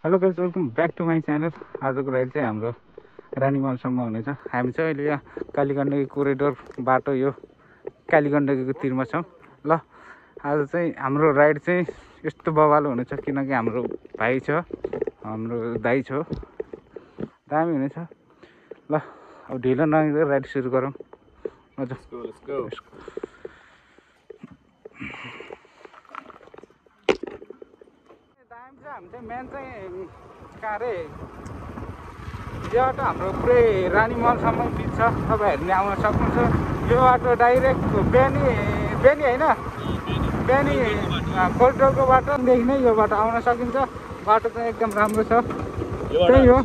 Hello guys, welcome back to my channel. आजको ride चाहिँ हाम्रो रानीमहलसम्म हुनेछ। हामी चाहिँ अहिले यहाँ कालीगण्डकी कोरिडोर बाटो यो कालीगण्डकीको तिरमा छौँ। ल आज चाहिँ हाम्रो राइड चाहिँ यस्तो बवालो हुनेछ किनकि हाम्रो भाइ छ, हाम्रो दाइ छ, दामी हुनेछ। ल अब ढिलो नगर्दै राइड सुरु गरौँ। Let's go. दामी चाहिँ हामी चाहिँ मेन चाहिँ कहाँ रे यो बाटो हाम्रो पुरै रानीमहलसम्म बित्छ। तपाईँहरूले आउन सक्नुहुन्छ। यो बाटो डाइरेक्ट बेनी होइन, बेनी कोरिडोरको बाटोदेखि नै यो बाटो आउन सकिन्छ। बाटो चाहिँ एकदम राम्रो छ। त्यही हो।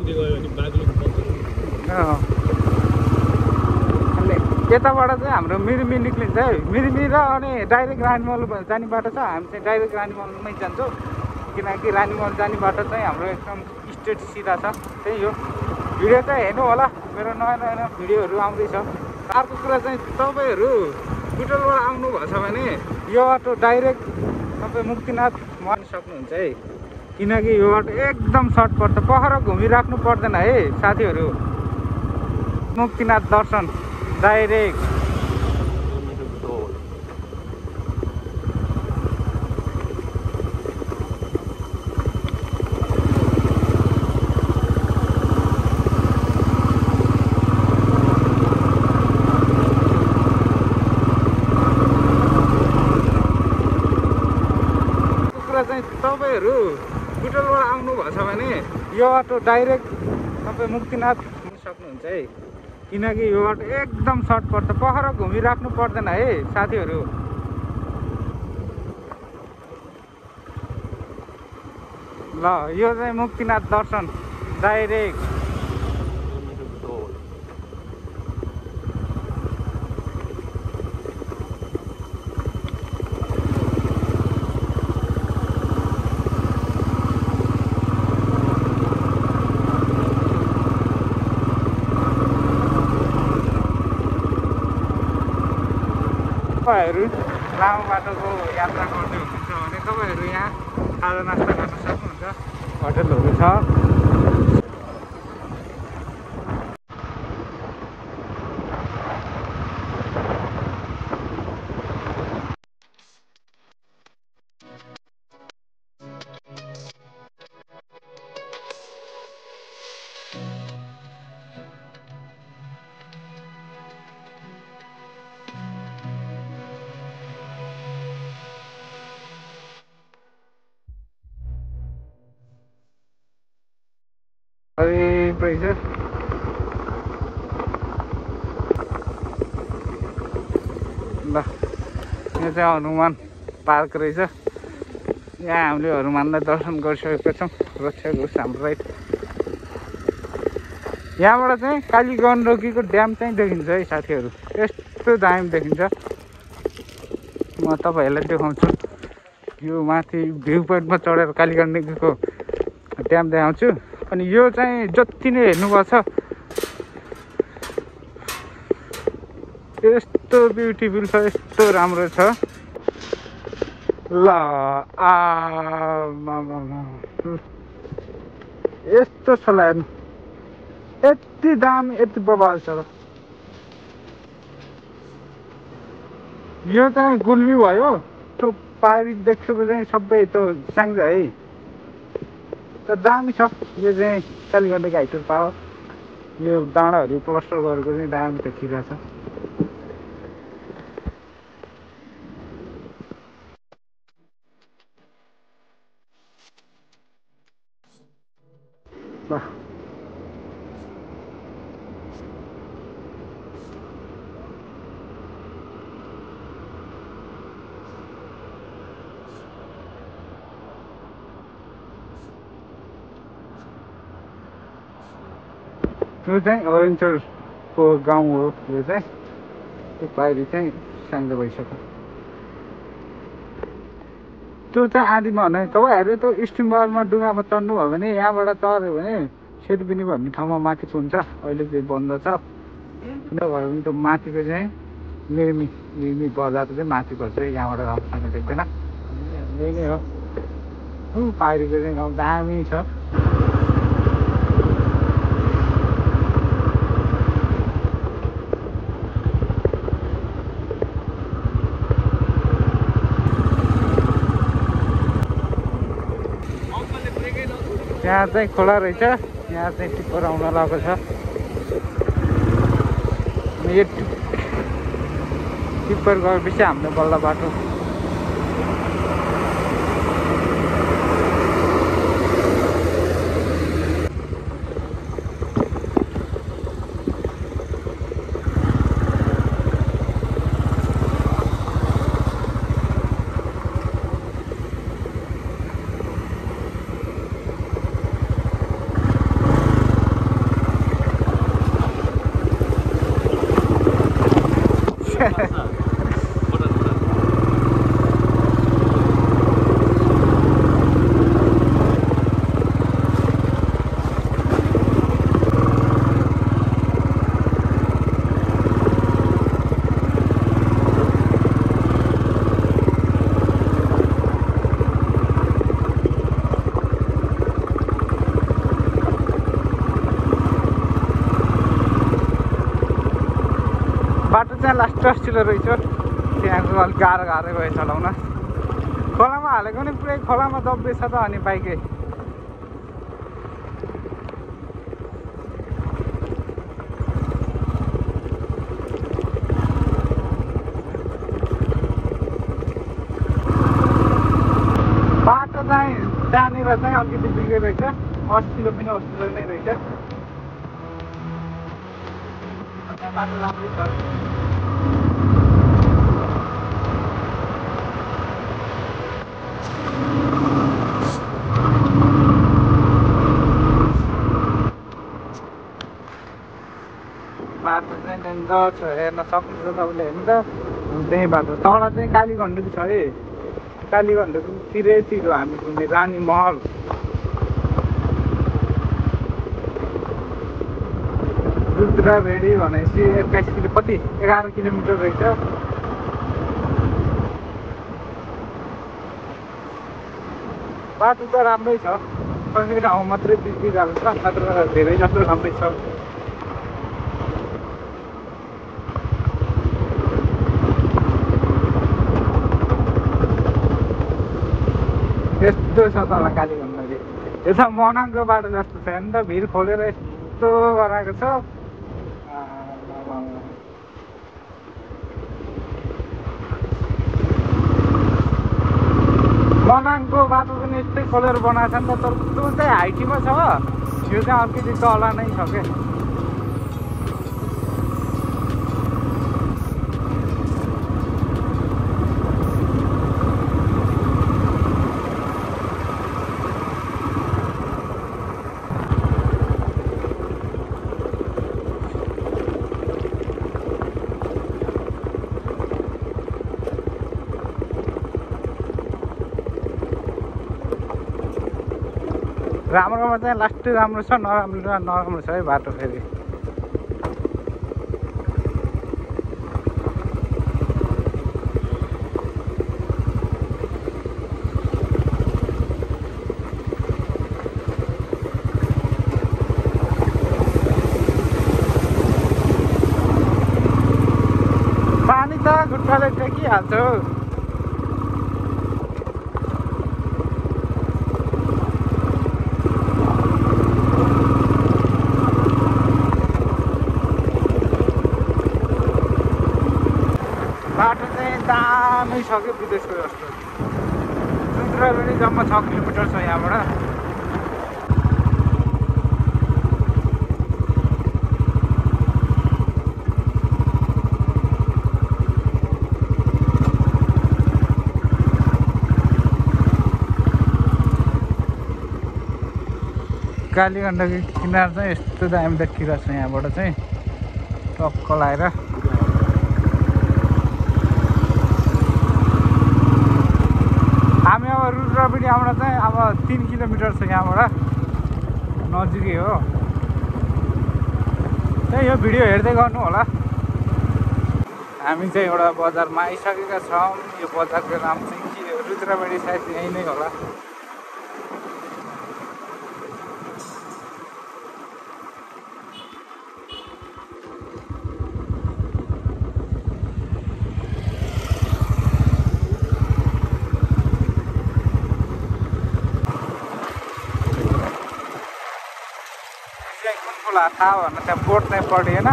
यताबाट चाहिँ हाम्रो मिरिमी निक्लिन्छ है। मिरिमी र अनि डाइरेक्ट रानीमहल जाने बाटो छ। हामी चाहिँ डाइरेक्ट रानीमहलमै जान्छौँ किनकि रानीमहल जाने बाटो चाहिँ हाम्रो एकदम स्ट्रेट सिधा छ। त्यही हो। भिडियो चाहिँ हेर्नु होला, मेरो नयाँ नयाँ भिडियोहरू आउँदैछ। अर्को कुरा चाहिँ तपाईँहरू बुटोलबाट आउनुभएको छ भने यो बाटो डाइरेक्ट तपाईँ मुक्तिनाथ मन सक्नुहुन्छ है, किनकि यो बाटो एकदम सर्ट पर्छ। पखर घुमिराख्नु पर्दैन है साथीहरू। मुक्तिनाथ दर्शन डाइरेक्ट। तपाईँहरू बुटोलबाट आउनुभएको छ भने यो बाटो डाइरेक्ट तपाईँ मुक्तिनाथ सक्नुहुन्छ है, किनकि यो बाटो एकदम सर्ट पर्छ। पखर घुमिराख्नु पर्दैन है साथीहरू। ल यो चाहिँ मुक्तिनाथ दर्शन डाइरेक्ट। तपाईँहरू लामो बाटोको यात्रा गर्दै हुनुहुन्छ भने तपाईँहरू यहाँ खाजा नास्ता गर्न सक्नुहुन्छ। होटलहरू छ। अरे रहेछ ल, यो चाहिँ हनुमान पार्क रहेछ। यहाँ हामीले हनुमानलाई दर्शन गरिसकेका छौँ। रक्षा होस् हाम्रो राइड। यहाँबाट चाहिँ कालीगण्डकीको ड्याम चाहिँ देखिन्छ है साथीहरू। यस्तो दामी देखिन्छ। म तपाईँहरूलाई देखाउँछु। यो माथि भ्यू पोइन्टमा चढेर कालीगण्डकीको ड्याम देखाउँछु। अनि यो चाहिँ जति नै हेर्नुभएको छ यस्तो ब्युटिफुल छ, यस्तो राम्रो छ। ल यस्तो छ ल, हेर्नु यति दामी, यति बबाल छ। यो चाहिँ गुल्मी भयो। त्यो पारी देख्छु चाहिँ सबै त्यो स्याङ्जा है, तर दामी छ। यो चाहिँ कालीगण्डकी हाइटुर पावर। यो डाँडाहरू प्लस्टर गरेको चाहिँ दामी देखिरहेछ। ल यो चाहिँ ओरेन्चरको गाउँ हो। यो चाहिँ त्यो बाहिर चाहिँ स्याङ्जा भइसक्यो। त्यो चाहिँ आदिमा भने तपाईँहरू त्यो स्टिमरमा डुङ्गामा चढ्नुभयो भने यहाँबाट चढ्यो भने सेतुपिनी भन्ने ठाउँमा माथि पुग्छ। अहिले चाहिँ बन्द छ। किनभयो भने त्यो माथिको चाहिँ मिरिमी बजारको चाहिँ माथि पर्छ। यहाँबाट राम्रोसँग देख्दैन। यही नै हो। पाहाडीको चाहिँ गाउँ दामी छ। त्यहाँ चाहिँ खोला रहेछ, यहाँ चाहिँ टिप्पर आउन लगाएको छ। यो टिप्पर गएपछि हाम्रो बल्ल बाटो। बाटो चाहिँ लास्ट टस्टिलो रहेछ, त्यहाँको अलिक गाह्रो भयो चलाउन। खोलामा हालेको नि पुरै खोलामा दब्बेछ त अनि बाइकै। बाटो चाहिँ त्यहाँनिर चाहिँ अलिकति बिग्रेको रहेछ, अस्तिलो पनि अस्तिलो नै रहेछ। बाटो राम्रै छ। बाटो चाहिँ डेन्जर छ, हेर्न सक्नुहुन्छ तपाईँले। हेर्नु त त्यही बाटो तल चाहिँ कालीगण्डकी छ है, कालीगण्डकीतिरै तिर हामी घुम्ने रानी महल। रुद्रभेडी भनेपछि 21 किलो कति 11 किलोमिटर रहेछ। बाटो त राम्रै छ, कहिले ठाउँ मात्रै बिग्रिरहेको छ, नत्र धेरै जस्तो राम्रै छ। यस्तो छ तल कालीगण्डकी। यो त मनाङको बाटो जस्तो छ नि त, भिर खोलेर यस्तो गराएको छ। मनाङको बाटो पनि यस्तै खोलेर बनाएको छ नि त, तर त्यो चाहिँ हाइटीमा छ, यो चाहिँ अलिकति तल नै छ क्या। राम्रोमा चाहिँ लास्ट राम्रो छ, नराम्रो छ है बाटो फेरि। पानी त खुट्टाले टेकिहाल्छ। बाटो चाहिँ दामी छ कि विदेशको जस्तो। रुद्रभेडी जम्मा 6 किलोमिटर छ यहाँबाट। कालीगण्डकी किनार चाहिँ यस्तो दामी देखिरहेको छ यहाँबाट चाहिँ टक्क लगाएर। हामी अब रुद्रभेडी आउन चाहिँ अब 3 किलोमिटर छ यहाँबाट, नजिकै हो। त्यही यो भिडियो हेर्दै गर्नु होला। हामी चाहिँ एउटा बजारमा आइसकेका छौँ। यो बजारको नाम चाहिँ के हो, रुद्रभेडी सायद यही नै होला। तपाईँलाई थाहा भएन त्यहाँ बोर्ड चाहिँ पढिएन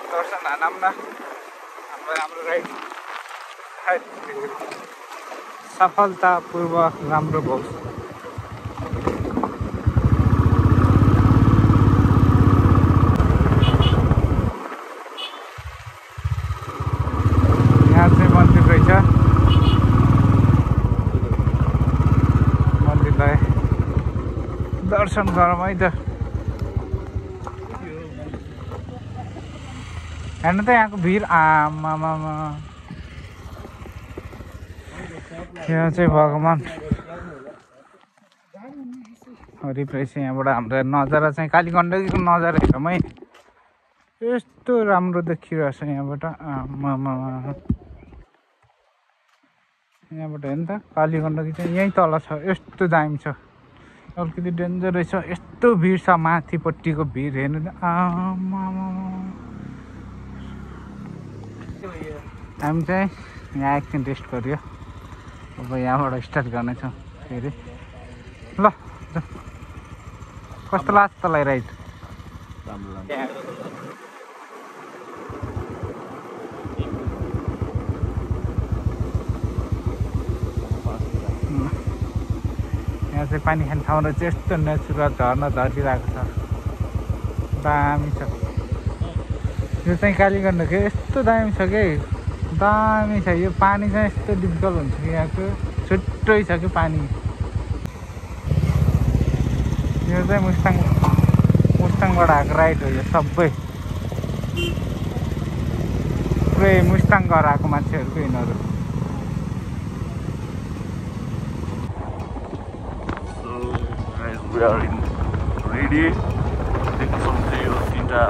दर्शन हानौँ न हाम्रो राइड सफलतापूर्वक राम्रो भयो यहाँ चाहिँ मन्दिर रहेछ मन्दिरलाई दर्शन गरौँ है त हेर्नु त यहाँको भिड आमामा यहाँ चाहिँ भगवान् हरिप्रेस यहाँबाट हाम्रो नजारा चाहिँ कालीगण्डकीको नजारा हेरौँ है यस्तो राम्रो देखिरहेछ यहाँबाट आमामा यहाँबाट हेर्नु त कालीगण्डकी चाहिँ यहीँ तल छ यस्तो दामी छ अलिकति डेन्जर रहेछ यस्तो भिड छ माथिपट्टिको भिड हेर्नु त आमामा हामी चाहिँ यहाँ एकछिन रेस्ट गऱ्यो अब यहाँबाट स्टार्ट गर्नेछौँ फेरि ल कस्तो लाग्छ तँलाई राइड यहाँ चाहिँ पानी खाने ठाउँ र चाहिँ यस्तो नेचुरल झर्ना झरिरहेको छ दामी छ यो चाहिँ कालीगण्डकी यस्तो दामी छ कि दामी छ यो पानी चाहिँ यस्तो डिफिकल्ट हुन्छ कि यहाँको छुट्टै छ कि पानी यो चाहिँ मुस्ताङबाट आएको राइड हो यो सबै पुरै मुस्ताङ घर आएको मान्छेहरूको यिनीहरू We are in ready. देख्न सक्नुहुन्छ यो तीनटा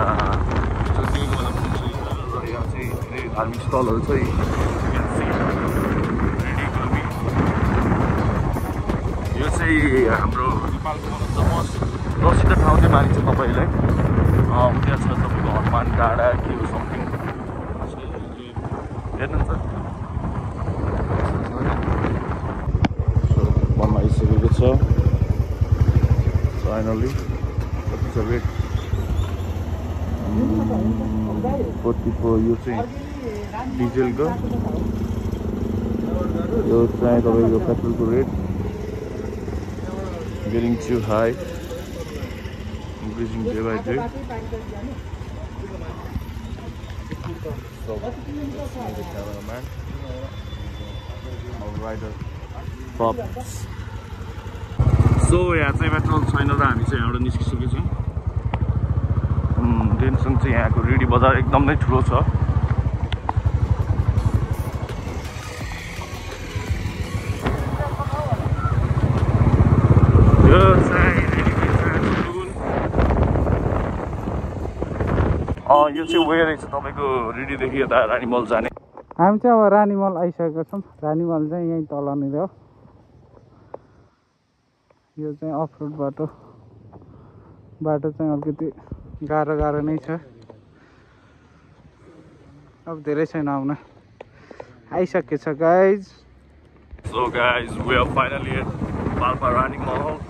यहाँ चाहिँ धेरै धार्मिक स्थलहरू चाहिँ यो चाहिँ हाम्रो नेपालको मोस्ट प्रसिद्ध ठाउँ चाहिँ मानिन्छ तपाईँलाई त्यहाँ छ तपाईँको हनुमान डाँडा के हो समथिङ हेर्नुहुन्छ बनाइसकेको छ फाइनली कति छ रेट 44 यो चाहिँ डिजेलको यो चाहिँ तपाईँको पेट्रोलको rate getting to high increasing day by day. So let's meet the cameraman, our rider Pops. So यहाँ चाहिँ पेट्रोल छैन र हामी चाहिँ यहाँबाट निस्किसकेको छौँ टेन्सन चाहिँ यहाँको रेडी बजार एकदम नै ठुलो छ यो चाहिँ वे रहेछ तपाईँको रेडीदेखि यता रानीमल जाने हामी चाहिँ अब रानीमल आइसकेका छौँ रानीमल चाहिँ यहीँ तलनिर हो यो चाहिँ अफ रोड बाटो चाहिँ अलिकति गाह्रो नै छ अब धेरै छैन आउन आइसकेछ guys So guys, we are finally at Palpa Ranimal.